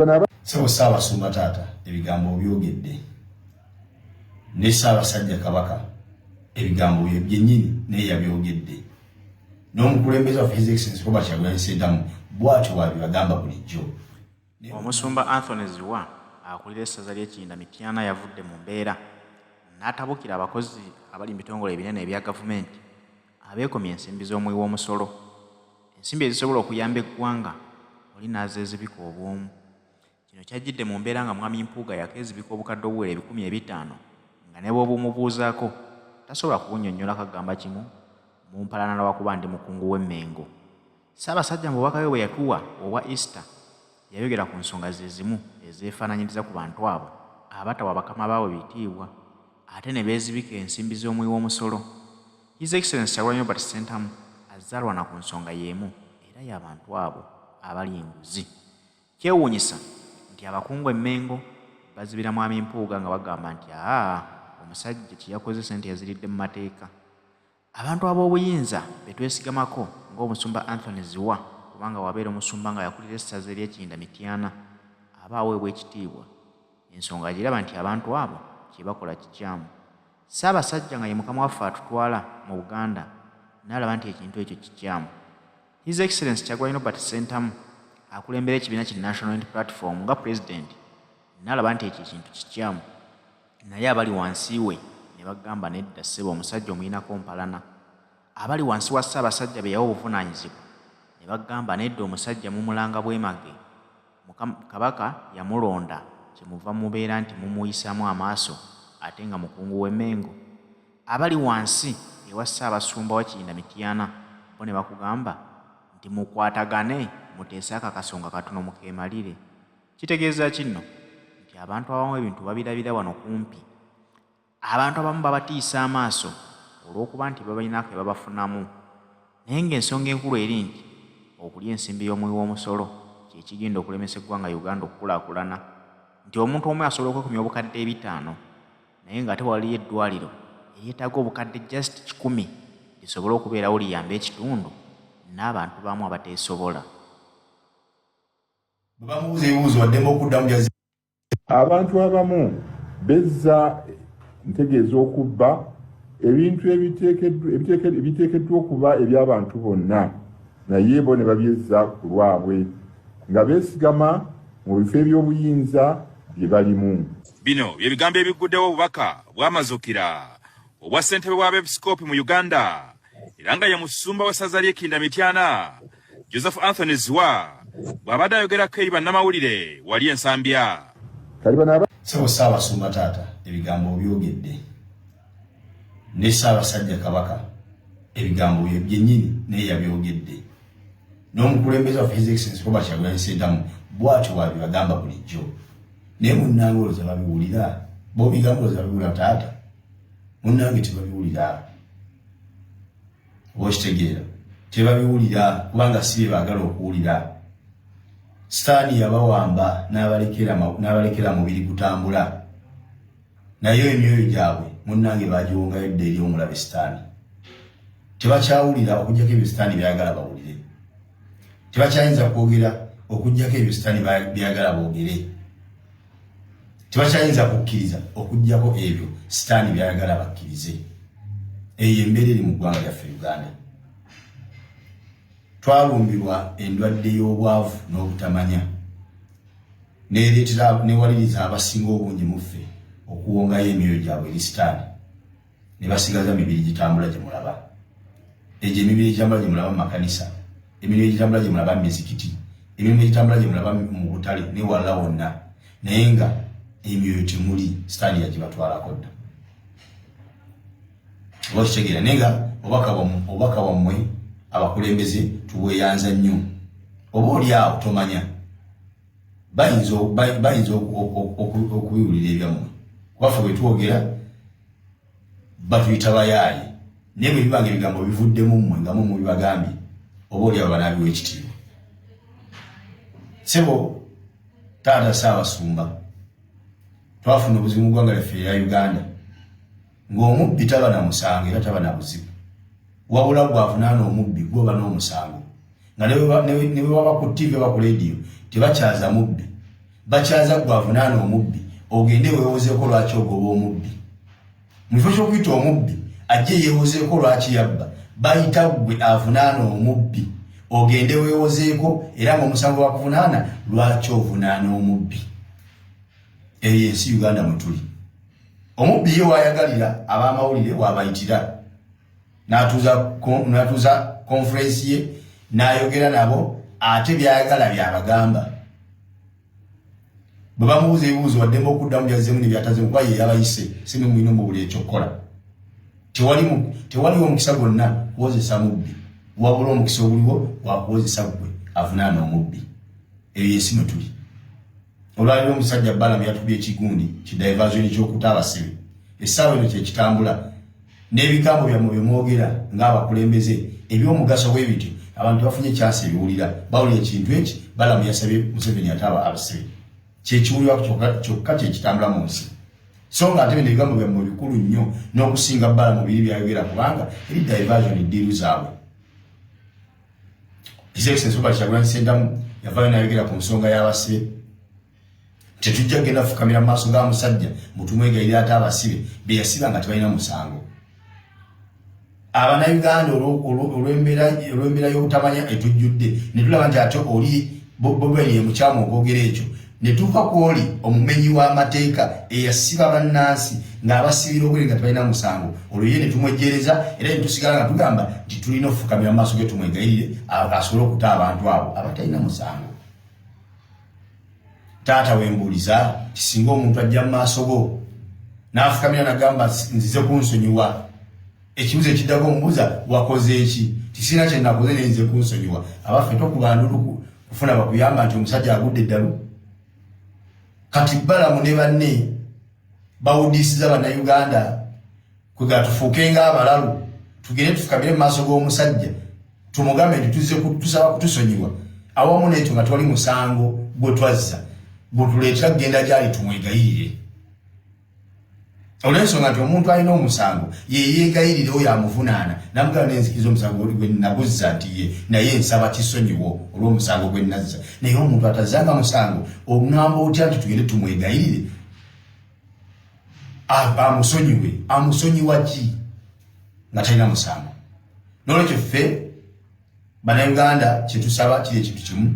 Ssebo Ssaabasumba taata ebigambo obyogedde ne Ssaabasajja Kabaka ebigambo bye byennyini naye yabyogedde n'omukulembeze waffe His Excellency Robert Kyagulanyi Ssentamu bw'atyo bw'abibagamba bulijjo. Omusumba Anthony Zziwa akulira essaza ly'e Kiyinda Mityana yavudde mu mbeera n'atabukira abakozi abali mu bitongole ebinene ebya gavumenti abeekomya ensimbi z'omuwi w'omusolo. Ensimbi ezisobola okuyamba eggwanga oli n'azeezibika obw'omu. Kino kyajjidde mu mbeera nga Mwami Mpuuga yakeezibika obukadde obuwera 500 nga ne bw'obumubuuzaako tasobola kubunnyonnyolako agamba kimu, Mumpalana lwakuba ndi mukungu w'e Mmengo. Ssaabasajja mu bubaka bwe bwe yatuwa obwa Easter yayogera ku nsonga ze zimu ezeefaananyiriza ku bantu abo abatawa bakama baabwe bitiibwa ate ne beezibika ensimbi z'omuwi w'omusolo. His Excellency Kyagulanyi Robert Ssentamu azze alwana ku nsonga y'emu era y'abantu abo abalya enguzi. Kyewuunyisa nti abakungu e Mmengo bazibira Mwami Mpuuga nga bagamba nti aa omusajja kye yakoze ssente yaziridde mu mateeka. Abantu ab'obuyinza be twesigamako ng'Omusumba Anthony Zziwa kubanga bw'abeera omusumba nga yakulira essaza ery'e Kiyinda Mityana aba aweebwa ekitiibwa. Ensonga agiraba nti abantu abo kye bakola kikyamu. Ssaabasajja nga ye Mukama waffe atutwala mu Buganda n'alaba nti ekintu ekyo kikyamu. His Excellency Kyagulanyi Robert Ssentamu akulembera ekibiina ki National Unity Platform nga Pulezidenti n'alaba nti ekyo ekintu kikyamu naye abali wansi we ne bagamba nedda ssebo omusajja omuyinako mpalana. Abali wansi wa Ssaabasajja be yawa obuvunaanyizibwa ne bagamba nedda omusajja mumulanga bwemage Mukama, Kabaka yamulonda kyemuva mubeera nti mumuyisaamu amaaso ate nga mukungu w'e Mengo. Abali wansi ewa Ssaabasumba wa Kiyinda Mityana bo ne bakugamba nti mukwatagane muteese ako akasonga katono mukeemalire. Kitegeeza ki nno? Nti abantu abamu ebintu babirabira wano kumpi. Abantu abamu babatiisa amaaso olw'okuba nti babalina ke babafunamu naye ng'ensonga enkulu eri nti okulya ensimbi y'omuwi w'omusolo kye kigenda okulemesa eggwanga Uganda okukulaakulana nti omuntu omu asobola okwekomya obukadde 500 naye ng'ate waliyo eddwaaliro eryetaaga obukadde just 100 lisobole okubeerawo liyambe ekitundu n'abantu baamu abateesobola. Bwe bamubuuza ebibuuzo waddembe okuddamu byazze. Abantu abamu bezza ntegeeza okubba ebintu ebiteekeddwa okuba eby'abantu bonna naye bo ne babyezza ku lwabwe nga beesigama mu bifo eby'obuyinza bye balimu. Bino bye bigambo ebigguddewo obubaka bw'amazukira obwa ssentebe w'abeepisikoopi mu Uganda era nga ye musumba w'essaza ly'e Kinda Mityana Joseph Anthony Zziwa bw'abadde ayogerako eri bannamawulire wali e Nsambya. Ssebo Ssaabasumba taata ebigambo obyogedde ne Ssaabasajja Kabaka ebigambo bye byennyini naye yabyogedde n'omukulembeze waffe His Excellency Robert Kyagulanyi Ssentamu bw'atyo bw'abibagamba bulijjo naye munnange olowooza babiwulira b'obigamba olowooza babiwulira taata munnange tebabiwulira oba okitegeera tebabiwulira kubanga si bye baagala okuwulira sitaani yabawamba n'abalekera mubiri gutambula naye emyoyo gyabwe munnange bagiwongayo dda eri omulabe sitaani tebakyawulira okujjako ebyo sitaani byayagala bawulire tebakyayinza kwogera okujjako ebyo sitaani byayagala boogere Tebakyayinza kukkiriza okuggyako ebyo sitaani by'ayagala bakkirize. Eyo embeera eri mu ggwanga lyaffe Uganda. Twalumbibwa endwadde y'obwavu n'obutamanya neereetera newaliriza abasinga obungi mu ffe okuwongayo emyoyo gyabwe eri sitaani ne basigaza mibiri gitambula gye mulaba. Egyo emibiri egitambula gye mulaba mu makanisa, emibiri egitambula gye mulaba mu mizikiti, emirimu egitambula gye mulaba mu butale ne walala wonna, naye nga emyoyo temuli, sitaani yagibatwalako dda. Oba okitegeera, naye nga obubaka bwammwe abakulembeze tubweyanza nnyo. Oba oli awo tomanya bayinza okubiwulira ebyammwe, kuba ffe bwe twogera batuyita bayaaye naye bwe biba nga ebigambo bivuddemu mmwe nga mu mubibagambye oba oli abo banaabiwa ekitiibwa sebo taata ssaabasumba twafuna obuzibu mu ggwanga lyaffe erya uganda ng'omubbi taba na musango era taba na buzibu wabula gwavunaana omubbi gwoba n'omusango nga ne bwe baba ku ttivi oba ku leediyo tebakyaza mubbi. Bakyaza gwe avunaana omubbi ogende weewozeeko lwaki ogoba omubbi. Mu kifo ky'okuyita omubbi ajje yeewozeeko lwaki yabba, bayita ggwe avunaana omubbi ogende weewozeeko era ng'omusango bakuvunaana lwaki ovunaana omubbi. Eyo ensi Uganda mwe tuli. Omubbi ye waayagalira ab'amawulire waabayitira n'atuuza konferensi ye n'ayogera nabo ate by'ayagala by'abagamba. Bwe bamubuuza ebibuuzo waddembe okuddamu byazzeemu ne byatazeemu kuba ye yabayise, si mwe mulina omubuli ekyokukola. Tewaliwo omukisa gwonna kuwozesa mubbi, wabula omukisa oguliwo gwa kuwozesa ggwe avunaana omubbi. Eyo y'ensi mwe tuli. Olwaliro omusajja Balaam yatubye ekigundi ki diversion ky'okuta abasibe. Essaawa eno kye kitambula n'ebigambo byammwe bye mwogera ng'abakulembeze eby'omugaso bwe bityo abantu bafunye kyansi ebiwulira bawulira ekintu eki Balaam yasabye Museveni ate abasibe kyekiwulirwa kyokka kye kitambula mu nsi so nga ate bino ebigambo byammwe bikulu nnyo n'okusinga Balaam biri byayogera kubanga eri diversion ddiiru zaabwe. His Excellency Robert Kyagulanyi Ssentamu yavaayo n'ayogera ku nsonga y'abasibe. Tetujja kugenda fukamira mu maaso ga musajja mbu tumwegayirira ate abasibe be yasiba nga tebalina musango. Abannayuganda olw'embeera y'obutamanya etujjudde ne tulaba nti ate oli Bobi Wine ye mukyamu okwogera ekyo ne tuva ku oli omumenyi w'amateeka eyasiba bannansi ng'abasibira obwere nga tebalina musango olwo ye ne tumwejjeereza era ne tusigala nga tugamba nti tulina okufukamira mu maaso ge tumwegayirire asobole okuta abantu abo abatalina musango. Taata wembuuliza nti singa omuntu ajja mu maaso go n'afukamira nagamba nzize kunsonyiwa ekibuzo ekiddako omubuuza wakoze eki tisirina kye nakoze naye nze kunsonyiwa abaffe tokuba ndulu kufuna bakuyamba nti omusajja agudde eddalu. Kati Balamu ne banne bawudiisiza bannayuganda kwega tufuuke ng'abalalu tugende tufukamire mu maaso g'omusajja tumugambe nti tuzze tusaba kutusonyiwa awamu n'ekyo nga twali musango gwe twazza gwe tuleetera kugenda gyali tumwegayirire olw'ensonga nti omuntu alina omusango yeyeegayirira oyo amuvunaana namugamba nenzikiriza omusango gwe naguzza nti ye naye nsaba kisonyiwo olw'omusango gwe nazza. Naye omuntu atazzanga musango oŋŋamba otya nti tugende tumwegayirire amusonyiwe? Amusonyiwa ki nga talina musango? N'olwekyo ffe Bannayuganda kyetusaba kiri ekintu kimu,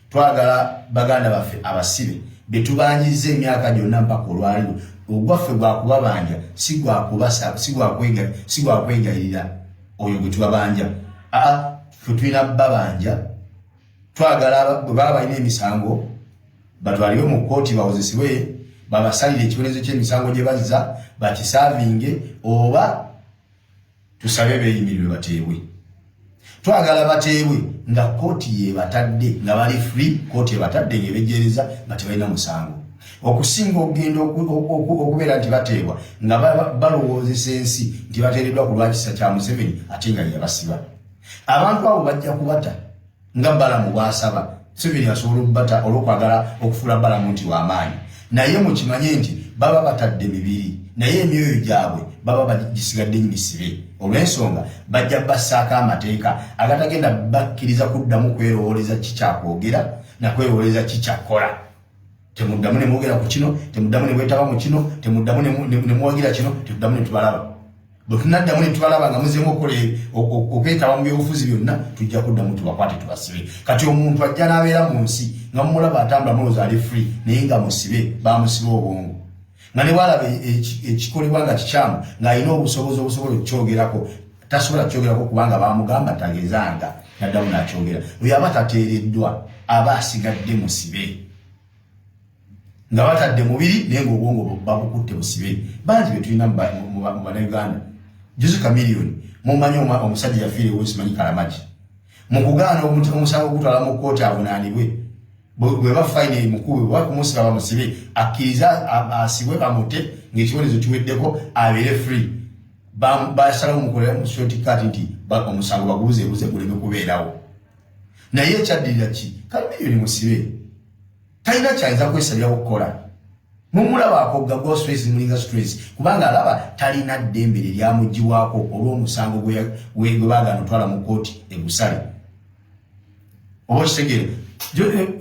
twagala baganda baffe abasibe betubanjizza emyaka gyonna mpaka olwaliro ogwaffe gwakubabanja si gwakwegayirira oyo gwe tubabanja. Aa, ffe tulina babanja, twagala bwe baba balina emisango batwalibwe mu kkooti bawozesebwe babasalire ekibonerezo ky'emisango gye bazza bakisaavinge oba tusabe beeyimirirwe bateebwe. Twagala bateebwe nga kkooti yebatadde nga bali free, kkooti ebatadde ng'ebejjeereza nga tebalina musango, okusinga okugenda okubeera nti bateebwa nga balowoozesa ensi nti bateereddwa ku lwakisa kya Museveni ate nga yeyabasiba. Abantu abo bajja kubata nga Balamu bw'asaba. Museveni asobola okubata olw'okwagala okufuula Balamu nti w'amaanyi, naye mukimanye nti baba batadde mibiri naye emyoyo gyabwe baba bagisigadde misibe olw'ensonga bajja bassaako amateeka agatagenda bakkiriza kuddamu kwerowooleza kikyakwogera na kwerowooleza kikyakukola. Temuddamu ne mwogera ku kino, temuddamu ne mwetaba mu kino, temuddamu ne muwagira kino, temuddamu ne tubalaba. Bwe tunaddamu ne tubalaba nga muzeemu okukola okwetaba mu byobufuzi byonna, tujja kuddamu tubakwate tubasibe. Kati omuntu ajja n'abeera mu nsi nga mumulaba atambula mulowooza ali free, naye nga musibe, bamusiba obwongo nga ne bw'alaba ekikolebwa nga kikyamu ng'alina obusobozi obusobola okukyogerako tasobola kukyogerako kubanga bamugamba tagezanga naddamu n'akyogera. Oyo aba tateereddwa, aba asigadde musibe nga batadde mubiri naye ng'obwongo babukutte busibe. Bangi be tulina mu Bannayuganda. Jose Chameleone mumanyi, omusajja yafiira ewe simanyi Kalamagi mu kugaana omusango ogutwala mu kkooti avunaanibwe bweba fayini emukube bweba kumusiba bamusibe akkirize asibwe bamute ng'ekibonerezo kiweddeko abeere free. Basalawo mukolera mu shortcut nti omusango bagubuzeebuze guleme kubeerawo. Naye ekyaddirira ki? Chameleone musibe, talina kyayinza kwesalirawo kukola. Mumulaba akogga gwa stress, mulinga stress kubanga alaba talina ddembe lye lyamugibwako olw'omusango gwe baagaana otwala mu kkooti egusale. Oba okitegeera,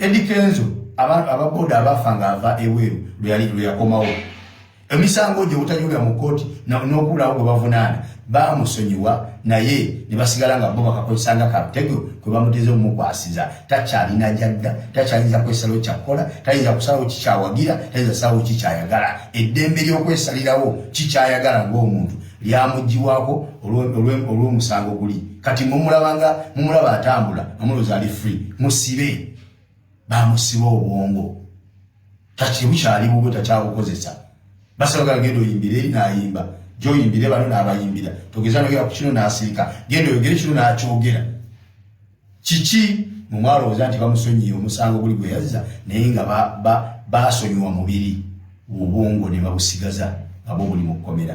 Eddy Kenzo Ababoda abafa ng'ava ebweru lwe yakomawo. Emisango gye obutajulira mu kkooti n'okubulawo gwe bavunaana baamusonyiwa, naye ne basigala nga bo bakakozesa nga katego kwe bamuteze omumukwasiza. Takyalina gyadda, takyayinza kwesalawo kyakukola, tayinza kusalawo kikyawagira, tayinza kusalawo kikyayagala. Eddembe ly'okwesalirawo kikyayagala ng'omuntu lyamuggibwako olw'omusango guli. Kati mumulabanga, mumulaba atambula, amulowooza ali free. Musibe, bamusiba obwongo, takibukyali bubwe, takyabukozesa. Basabagala genda oyimbire eri, n'ayimba, gyoyimbire bano n'abayimbira, togeza nogera ku kino n'asirika, genda oyogere kino n'akyogera. Kiki mumwalowooza nti bamusonyiye omusango guli gwe yazza, naye nga basonyiwa mubiri, obwongo ne babusigaza nga bo buli mu kkomera.